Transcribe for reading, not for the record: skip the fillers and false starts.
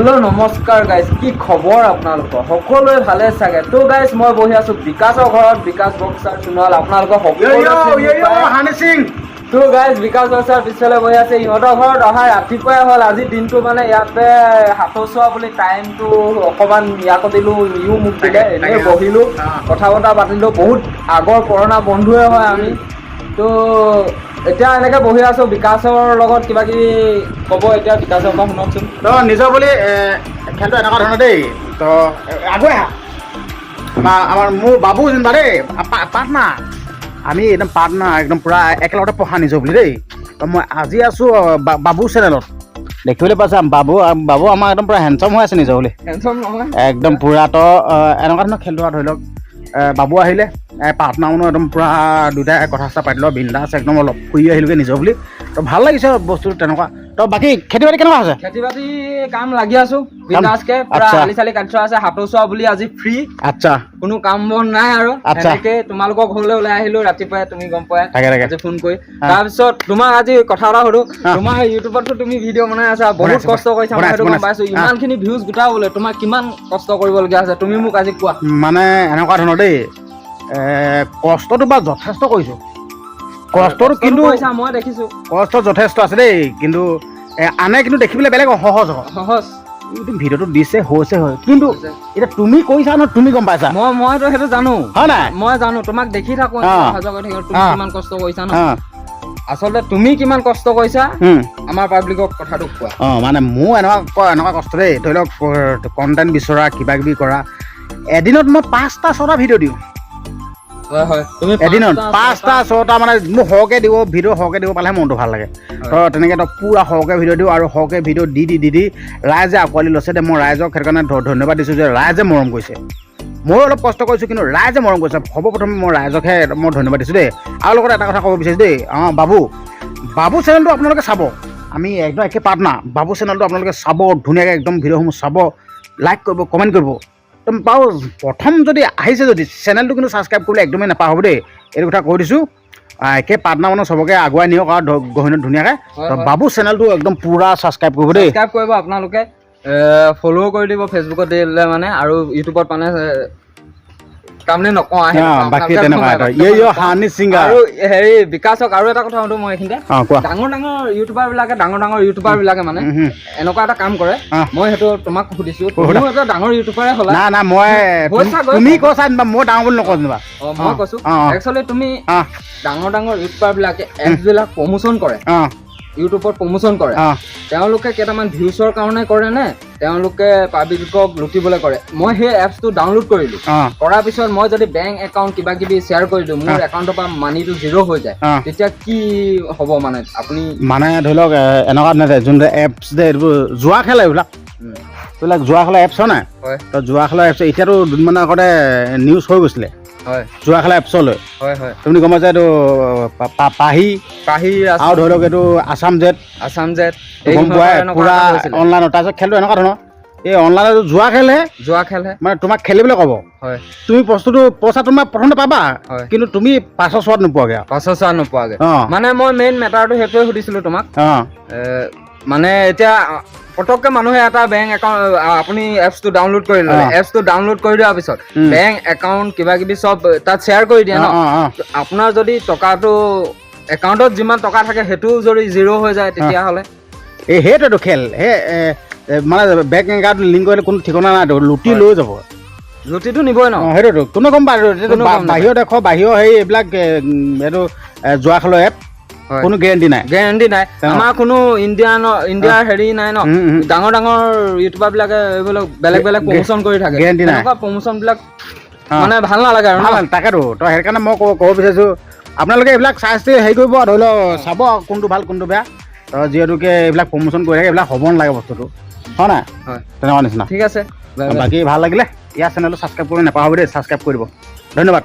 Hello' নমস্কাৰ guys, কি খবৰ আপোনালোকৰ? সকলোৱে ভালে চাগে। তো গাইজ, মই বহি আছো বিকাশৰ ঘৰত, বিকাশ বক্সাৰ সোণোৱাল আপোনালোকৰ সকলোৱে চিনি পায়। হানি সিং। তো গাইজ, বিকাশ বক্সাৰ পিছফালে বহি আছে। ইহঁতৰ ঘৰত অহা ৰাতিপুৱাই হ'ল। আজি দিনটো মানে ইয়াতে হাতচোৱা বুলি টাইমটো অকণমান ইয়াকো দিলোঁ, ইও মোক দিলে। এনেই বহিলোঁ, কথা বতৰা পাতিলোঁ। বহুত আগৰ পুৰণা বন্ধুৱে হয় আমি। তো এতিয়া এনেকৈ বহি আছোঁ বিকাশৰ লগত, কিবা কিবি ক'ব এতিয়া বিকাশৰ পৰা শুনকচোন। তো নিজৰ বুলি খেলটো এনেকুৱা ধৰণৰ দেই। তো আগুৱাই আহা। আমাৰ মোৰ বাবু যেনিবা দেই, পাটনা, আমি একদম পাটনা, একদম পূৰা একেলগতে পঢ়া নিজৰ বুলি দেই। তো মই আজি আছোঁ বাবু চেনেলত, দেখিবলৈ পাইছা বাবু। বাবু আমাৰ একদম পূৰা হেণ্ডচম হৈ আছে নিজৰ বুলি। টেনচন নহয়। একদম পূৰা। তো এনেকুৱা ধৰণৰ খেলটো আৰু ধৰি লওক বাবু আহিলে পাৰ্টনাৰ মানুহ একদম পূৰা দুটাই কথা চথা পাতিলোঁ, বিন্দাছ একদম অলপ ফুৰি আহিলোগৈ নিজৰ বুলি। তো ভাল লাগিছে বস্তুটো তেনেকুৱা। তো বাকী খেতি বাতি কেনেকুৱা হৈছে? খেতি বাতি কাম লাগি আছো বিন্দাছকে পুৰা। আলি চালি কাটি থোৱা আছে। হাতচোৱা বুলি আজি ফ্ৰী, কোনো কাম বন নাই আৰু। এনেকে তোমালোকৰ ঘৰলৈ ওলাই আহিলো ৰাতিপুৱাই, তুমি গম পোৱাই। তাকে তাকে আজি ফোন কৰি তাৰপিছত তোমাক আজি কথা এটা সুধো। তোমাৰ ইউটিউবততো তুমি ভিডিঅ' বনাই আছা, বহুত বনাইছো, কষ্ট কৰিছা, মই সেইটো গম পাইছো। ইমানখিনি ভিউজ গোটাবলৈ তোমাৰ কিমান কষ্ট কৰিবলগীয়া হৈছে, তুমি মোক আজি কোৱা। মানে এনেকুৱা ধৰণৰ দেই, কষ্টটো বা যথেষ্ট কৰিছোঁ কষ্টটো, কিন্তু কৰিছা, মই দেখিছো। কষ্ট যথেষ্ট আছে দেই, কিন্তু আনে কিন্তু দেখিবলৈ বেলেগ সহজ হয়। সহজ। এইটো ভিডিঅ'টো দিছে, হৈছে হয়, কিন্তু এতিয়া তুমি কৰিছা ন, তুমি গম পাইছা। মইতো সেইটো জানো। হয় নাই? মই জানো, তোমাক দেখি থাকো, অহা যোৱা কৰি থাকো, তুমি কিমান কষ্ট কৰিছা ন। আচলতে তুমি কিমান কষ্ট কৰিছা, আমাৰ পাব্লিকক কথাটো কোৱা। অঁ, মানে মোৰ এনেকুৱা কষ্ট দেই। ধৰি লওক কণ্টেণ্ট বিচৰা, কিবা কিবি কৰা, এদিনত মই পাঁচটা ছটা ভিডিঅ' দিওঁ। হয় হয় তুমি এদিনত পাঁচটা ছটা, মানে মোক সৰহকৈ দিব, ভিডিঅ' সৰহকৈ দিব পালেহে মনটো ভাল লাগে। তো তেনেকৈ তো পূৰা সৰহকৈ ভিডিঅ' দিওঁ আৰু সৰহকৈ ভিডিঅ' দি দি দি দি ৰাইজে আঁকোৱালি লৈছে দে। মই ৰাইজক সেইটো কাৰণে ধন্যবাদ দিছোঁ যে ৰাইজে মৰম কৰিছে। ময়ো অলপ কষ্ট কৰিছোঁ, কিন্তু ৰাইজে মৰম কৰিছে। সৰ্বপ্ৰথমে মই ৰাইজকহে মই ধন্যবাদ দিছোঁ দেই। আৰু লগতে এটা কথা ক'ব বিচাৰিছোঁ দেই, অঁ, বাবু বাবু চেনেলটো আপোনালোকে চাব। আমি একদম একে পাৰ্টনাৰ। বাবু চেনেলটো আপোনালোকে চাব, ধুনীয়াকৈ একদম ভিডিঅ'সমূহ চাব, লাইক কৰিব, কমেণ্ট কৰিব। একদম বাৰু প্ৰথম যদি আহিছে যদি চেনেলটো কিন্তু ছাবস্ক্ৰাইব কৰিবলৈ একদমেই নাপাহৰিব দেই, এইটো কথা কৈ দিছোঁ। একে পাৰ্টনাৰ মানুহ, চবকে আগুৱাই নিয়ক আৰু গহীনত ধুনীয়াকৈ। তো বাবু চেনেলটো একদম পূৰা ছাবস্ক্ৰাইব কৰিব দেই। ছাবস্ক্ৰাইব কৰিব আপোনালোকে, ফ'ল' কৰি দিব ফেচবুকত দিলে মানে আৰু ইউটিউবত মানে তাৰমানে নকওঁ আহে। বাকী তেনেকুৱা এটা ইয়ে হানি ছিংগাৰ। আৰু হেৰি, বিকাশক আৰু এটা কথা সুধো মই এইখিনিতে। অঁ, কোৱা। ডাঙৰ ডাঙৰ ইউটিউবাৰ বিলাকে মানে উম, হুম। এনেকুৱা এটা কাম কৰে। মই সেইটো তোমাক সুধিছো, তুমিও এটা ডাঙৰ ইউটিউবাৰে হ'লা। না না, মই হৈছা গৈ। তুমি কৈছা যেনিবা, মই ডাঙৰ বুলি নকওঁ যেনিবা। অ, মই কৈছো। অঁ, অঁ। একচুৱেলি তুমি ডাঙৰ ডাঙৰ ইউটিউবাৰ বিলাকে এপছ বিলাক প্ৰমোচন কৰে, ইউটিউবত প্ৰমোচন কৰে। তেওঁলোকে কেইটামান ভিউচৰ কাৰণে কৰে নে তেওঁলোকে পাব্লিকক লুটিবলৈ কৰে? মই সেই এপছটো ডাউনলোড কৰিলোঁ, কৰাৰ পিছত মই যদি বেংক একাউণ্ট কিবা কিবি শ্বেয়াৰ কৰি দিওঁ, মোৰ একাউণ্টৰ পৰা মানিটো জিৰ' হৈ যায়, তেতিয়া কি হ'ব? মানে আপুনি মানে ধৰি লওক এনেকুৱা নহয়, যোনটো এপছ যে এইবোৰ জুৱা খেল, এইবিলাক এইবিলাক জুৱা খেলা এপছ হয় নাই? হয়। তো জুৱা খেলা এপছ এতিয়াতো দুদিনমানৰ আগতে নিউজ হৈ গৈছিলে জুৱা খেলা এপছলৈ। হয় হয় তুমি গম পাইছা, এইটো পাহি পাহি। আৰু ধৰি লওক এইটো আছাম জেট। আছাম জেট। গম পোৱাই পূৰা অনলাইনত। তাৰপিছত খেলটো এনেকুৱা ধৰণৰ, এই অনলাইনত জুৱা খেলহে। জুৱা খেলহে। মানে তোমাক খেলিবলৈ ক'ব, তুমি বস্তুটো পইচা তোমাৰ প্ৰথমতে পাবা, কিন্তু তুমি পাছৰ চোৱাত নোপোৱাগৈ আৰু। পাছৰ চোৱা নোপোৱাগৈ। মানে মই মেইন মেটাৰটো সেইটোৱে সুধিছিলোঁ তোমাক। মানে এতিয়া পটককৈ মানুহে এটা বেংক একাউণ্ট, আপুনি এপছটো ডাউনলোড কৰি ল'লে, এপছটো ডাউনলোড কৰি দিয়াৰ পিছত বেংক একাউণ্ট কিবা কিবি চব তাত শ্বেয়াৰ কৰি দিয়ে ন? অঁ অঁ আপোনাৰ যদি টকাটো একাউণ্টত যিমান টকা থাকে, সেইটোও যদি জিৰ' হৈ যায় তেতিয়াহ'লে? এই সেইটোৱেতো খেল। সেই মানে বেংক একাউণ্ট লিংক কৰিলে কোনো ঠিকনা নাই, লুটি লৈ যাব। লুটিটো নিবই ন? অঁ, সেইটোতো কোনে গম পায় এইটো। কোনো গম নাপায়। বাহিৰৰ দেশৰ, বাহিৰৰ সেই এইবিলাক এইটো জুৱা খেলৰ এপ, কোনো গেৰেণ্টি নাই। গেৰেণ্টি নাই। আমাৰ কোনো ইণ্ডিয়াৰ হেৰি নাই ন? উম, উম। ডাঙৰ ডাঙৰ ইউটিউবাৰ বিলাকে এইবিলাক বেলেগ বেলেগ প্ৰমোচন কৰি থাকে। গেৰেণ্টি নাই। তেনেকুৱা প্ৰমোচন বিলাক মানে ভাল নালাগে আৰু ন? ভাল, তাকেতো। তো সেইকাৰণে মই ক'ব বিচাৰিছোঁ, আপোনালোকে এইবিলাক চাই চিতি হেৰি কৰিব, ধৰি লওক চাব কোনটো ভাল কোনটো বেয়া। তো যিহেতুকে এইবিলাক প্ৰমোচন কৰি থাকে, এইবিলাক হ'ব নালাগে বস্তুটো, হয় নাই? হয়। তেনেকুৱা নিচিনা। ঠিক আছে, বাই বাই। বাকী ভাল লাগিলে। ইয়াৰ চেনেলটো ছাবস্ক্ৰাইব কৰি নাপাহৰিব দেই, ছাবস্ক্ৰাইব কৰি দিব। ধন্যবাদ।